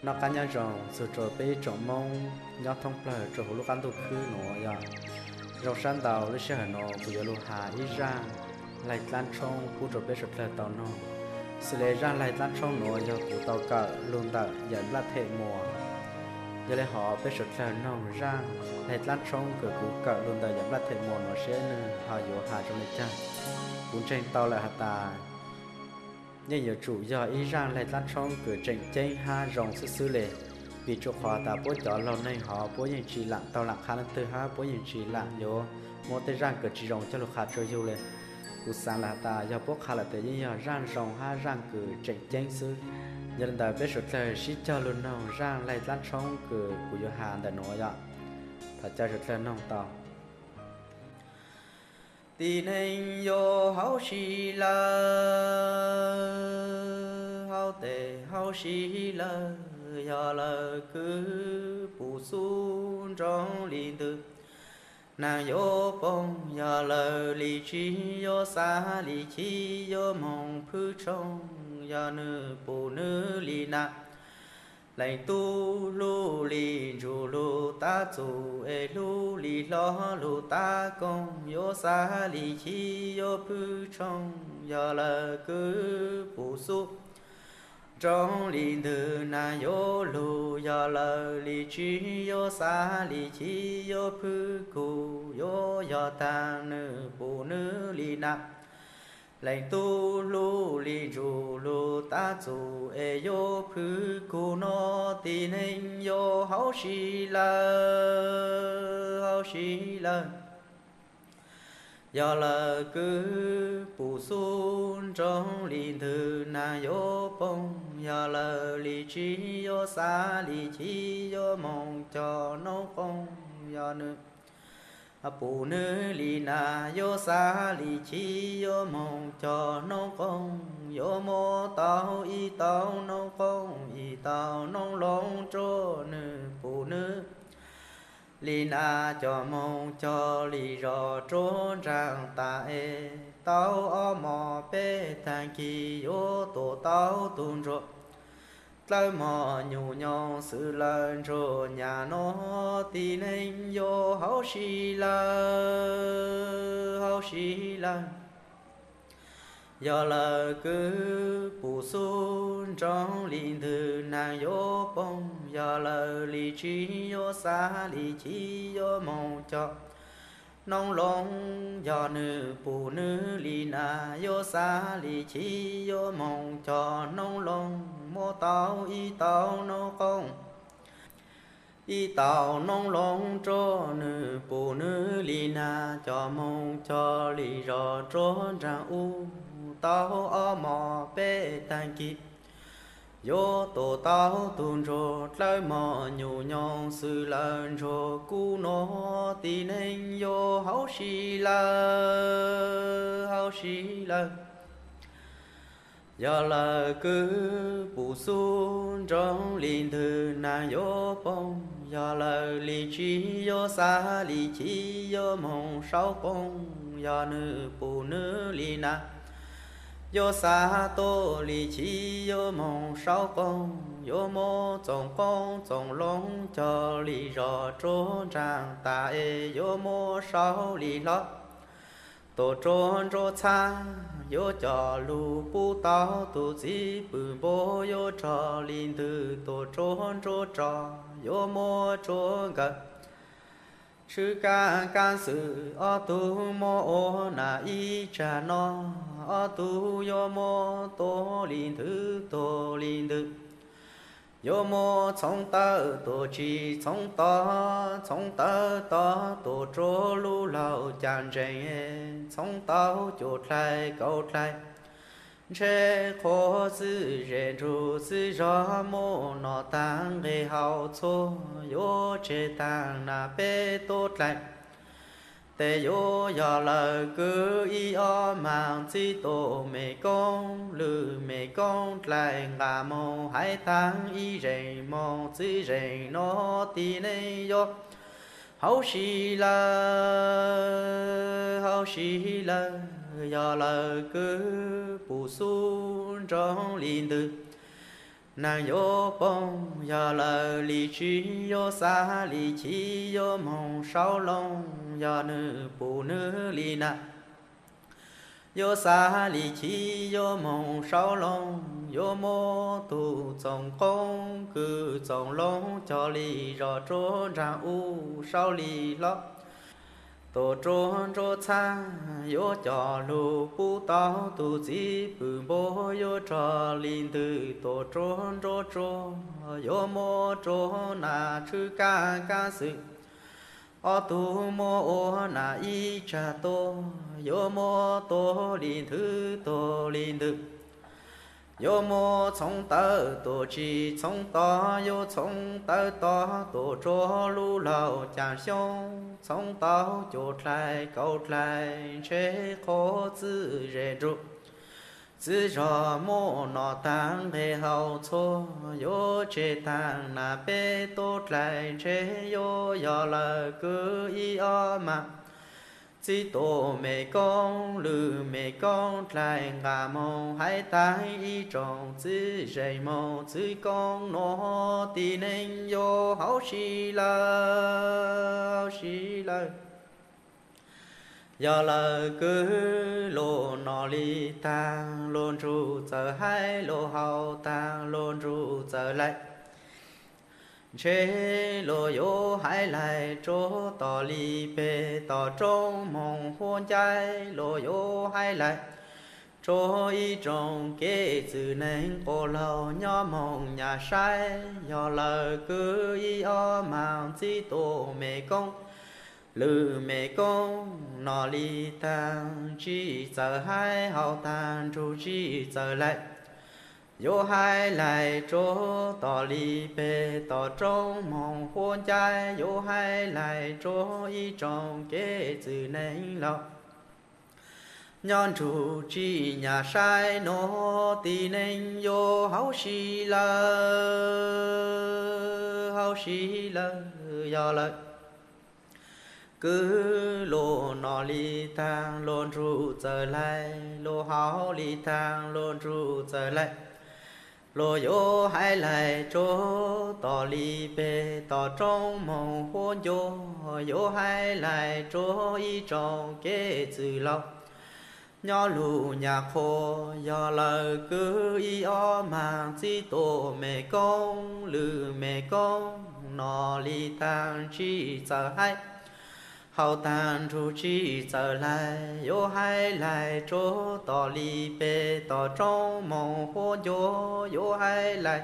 Noj qab nyob zoo txug rua peb ib tsoom Moob nyob thoob plawg rua huv lub qab ntuj khwb nuav yog. Zoo sab ntau lub sij hawm nuav kuv yuav lug has ib zaaj laig dlaab tshoob pub rua peb suav dlawg tau noog. Xws le zaaj laig dlaab tshoob nuav yog kuv tau kawm lug ntawm Yawm Nplaj Them Muas. Yog le hov peb suav dlawg noog zaaj laig dlaab tshoob kws kuv kawm lug ntawm Yawm Nplaj Them Muas nuav seb nwg ho yuav has zoo le caag. Kuv ntseeg tau lawm has tas yeej yuav tsum yog ib zaaj laig dlaab tshoob kws tseem ceeb hab zoo xwb xwb le, vim tsua qhov tas puab cov laug neeg hov puab yeej tsi laam taug laam qha leej twg hab puab yeej tsi laam yuav muab tej zaaj kws tsi zoo coj lug qha tsua yug le. Kuv xaav lawm has tas yog puab qha lawm tes yeej yog zaaj zoo hab zaaj kws tseem ceeb xwb. Yog le ntawd peb suav dlawg sib cog lug noog zaaj laig dlaab tshoob kws kuv yuav has ntawm nuav yog. Thov caw suav dlawg noog tau. Tim neeg yuav hauv si lawm, hauv tes hauv si lawm, yog lawv kwv pum xub nroog li ntws. Nag yuav poob yog lawv li tsib yuav xav li chib yuav moog phwb tshooj yog nwg pum nwg li nag. Leej tub hlub li ntsuj lug tab txug es hlub li hlob lug tab koog yuav xav li chib yuav phwb tshooj yog lawv kwv pum xub nroog li ntws. Nag yuav lug yog lawv li tsib yuav xav li chib yuav phwb kug yuav yog taag nwg pum nwg li nag. Leej tub hlub li ntsuj lug tab txug es yuav phwb kug nuav. Tim neeg yuav hauv si lawm, hauv si lawm, yog lawv kwv pum xub nroog li ntws. Nag yuav poob yog lawv li tsib yuav xav li chib yuav moog cog noob qooj yog nwg pum nwg li nag. Yuav xav li chib yuav moog cog noob qooj, yuav muab tau ib tau noob qooj ib tau noob loo rua nwg pum nwg li nag. Cog moog cog li zog rua nraag tas es tau ob mos peb taag kis yuav tua tau tug ntsuag dlawb mos nyuj nyoog xwb lawm ntsuag nyam nuav. Tim neeg yuav hauv si lawm, hauv si lawm, yog lawv kwv pum xub nroog li ntws. Nag yuav poob yog lawv li tsib yuav xav li chib yuav moog cog noob loo, yog nwg pum nwg li nag. Yuav xav li chib yuav moog cog noob loo, muab tau ib tau noob qooj ib tau noob loo rua nwg pum nwg li nag. Cog moog cog li zog rua nraag ub tau ob mos peb taag kis yuav tua tau tug ntsuag dlawb mos nyuj nyoog xwb lawm ntsuag kub nuav. Tim neeg yuav hauv si lawm, hauv si lawm, yog lawv kwv pum xub nroog li ntws. Nag yuav poob yog lawv li tsib yuav xav li chib yuav moog saub qooj, yog nwg pum nwg li nag. Yuav xav tuaj li chib yuav moog saub qooj, yuav muab txoom qoob txoom loo cog li zog rua nraag tas es yuav muab saub li hlob tuaj rua nruab txhab. Yuav coj lug pub tau tug txiv pw npua, yuav rog li ntws tuaj rua nruab rog, yuav muab rua nkawd tshwj kaab kaab xwm. Ob tug muab ua nas ib tsag no, ob tug yuav muab tua li ntws tua li ntws. Yuav muab txhoov tawb tuaj tsim txhoov tod, txhoov tawb tod tuaj rua lub laug caj ntseeg, txhoov tau cuaj dlaig kaum dlaig ntshe qhuav xwb zes nrug xwb zog muab noj taag nqe hau txhua, yuav tseg taag nas peb tuab dlaig. Tes yuav yog lawv kwv ib ob maag txib tuaj mej koob lwm mej koob dlaig nqa moog haiv taag ib zeeg moog txwv zeeg nuav. Tim neeg yuav hauv si lawm, hauv si lawm, yog lawv kwv pum xub nroog li ntws. Neeg yuav poob yog lawv li tsib, yuav xav li chiv yuav moog saub loo, yog nwg pum nwg li na. Yuav xav li chiv yuav moog saub loo, yuav muab tug txoom qoob kws txoom loo cog li zos ruab nraag ub saub li hlob. Tuam ruab nruab txhab yuav coj lug pub tau tug txiv pwm npua, yuav rog li ntwg tuam ruab nruab tsuag, yuav muab rua nas tshwb kab kab xwm. Ob tug muab ua nas ib tsag tua, yuav muab tua li nthwv tua li ntws. Yuav muab txhoov tawv tuam tsis txhoov to, yuav txhoov tawv to tuam tsuag lub laug caag xyoob, txhoov tau cuaj dlai kaum dlai ntshe qhuav txwj zes nruj. Txwv zog muaj nom taag nqe hau txhua, yuav tseg taag nas peb tuab dlai ntshe yuav yog lawm kwv ib ob mas. Txib tuam mem koob lwm mem koob dlai nqas moog haiv taag ib tsoom txwv zes moog txwv koob nuav tib neeg yuav hauv si lawm, hauv si lawm. Yog lawm kwv luag nom li taag luag nrug txawm haiv, luag haus taag luag nrug txawm laim. Ntshe luag yuav haiv laim rua tom li peg tom roob moog huab ncaib, luag yuav haiv laim rua ib tsoom kev txwm neeg quas laug nyob moog nyam saib. Yog lawm kwv ib ob mas txib tuam mem koob lwm mem koob nom li taag, tsi txawm haiv haus taag nrug tsi txawm laim. Yuav haiv laim rua tom li peg tom roob moog huab ncaib, yuav haiv laim rua ib tsoom kev txwm neeg laug nyob nrug tsi nyam saib nuav tib neeg yuav hauv si lawm, hauv si lawm. Yog lawm kwv luag nom li taag luag nrug txawm laim, luag haus li taag luag nrug txawm laim. Luag yuav haiv laim rua tom li peg tom roob moog huab ncua, yuav haiv laim rua ib tsoom kev txwm laug nyob lug nyam qhua. Yog lawm kwv ib ob mas txib tuam mem koob lwm mem koob nom li taag, tsi txawm haiv haus taag nrug tsi txawm laim. Yuav haiv laim rua tom li peg tom roob moog huab ncua, yuav haiv laim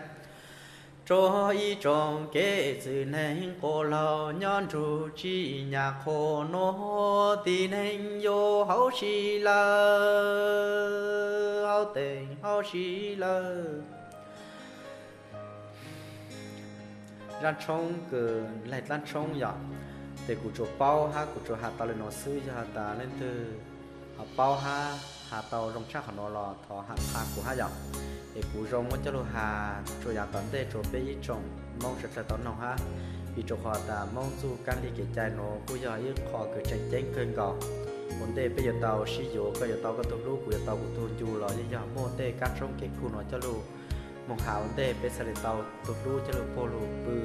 rua ib tsoom kev txwm neeg quas laug nyob nrug tsi nyam qhua nuav tib neeg yuav hauv si lawm, hauv teem hauv si lawm. Zaj tshoob kws laig dlaab tshoob yom, tes kuv tsuas paub hab kuv tsuas has tau le nuav xwb, yog has tas leej twg ho paub hab has tau zoo tshaj qhov nuav los thov has qha kuv hab yom. Es kuv zoo muab coj lug has rua yaav tom ntej rua peb ib tsoom Moob suav dlawg tau noog hab, vim rua qhov tas Moob txuj kaab lig kev cai nuav kuj yog ib qho kws tseem ceeb kawg nkaus. Ua ntej peb yuav tau sib yuav, koj yuav tau koj tug hlub, kuv yuav tau kuv tug ncu los yeej yog muaj tej kaab tshoob kev khuj nuav coj lug moog has ua ntej peb txhaj le tau tug hlub coj lug puag lug pw.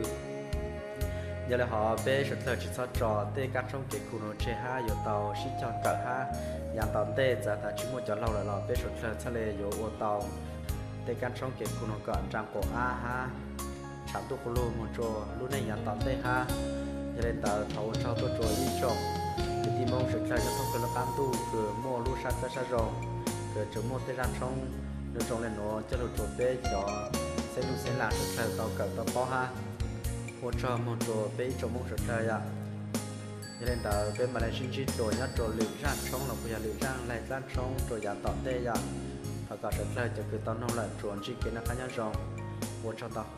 Yog le hov peb suav dlawg tsi txhob tso tej kaab tshoob kev khuj nuav tseg hab yuav tau sib cog kawm hab. Yaav tom ntej txawm tas tsi muaj cov laug lawm los peb suav dlawg txhaj le yuav ua tau tej kaab tshoob kev khuj nuav kom nraag quas ab hab tshaam ntuj quas lug moog rua lub neej yaav tom ntej hab. Yog le ntawd thov ua tsaug tuaj rua ib tsoom kwv tij Moob suav dlawg nyob thoob plawg lub qab ntuj kws muaj lub sab txawj sab zoo, kws tseem muaj tej zaj tshoob zoo zoo le nuav coj lug rua peb cov xeeb lug xeeb laag suav dlawg tau kawm tau paub hab. Ua tsaug moog rua peb ib tsoom Moob suav dlawg yom. Yog le ntawd peb mam le sib ntsib dlua nyob rua lwm zaj tshoob los puas yog lwm zaj laig dlaab tshoob rua yaav tom ntej yom. Thov kom suav dlawg cov kws tau noog lawm tsuas ntsib kev noj qab nyob zoo. Ua tsaug ntau.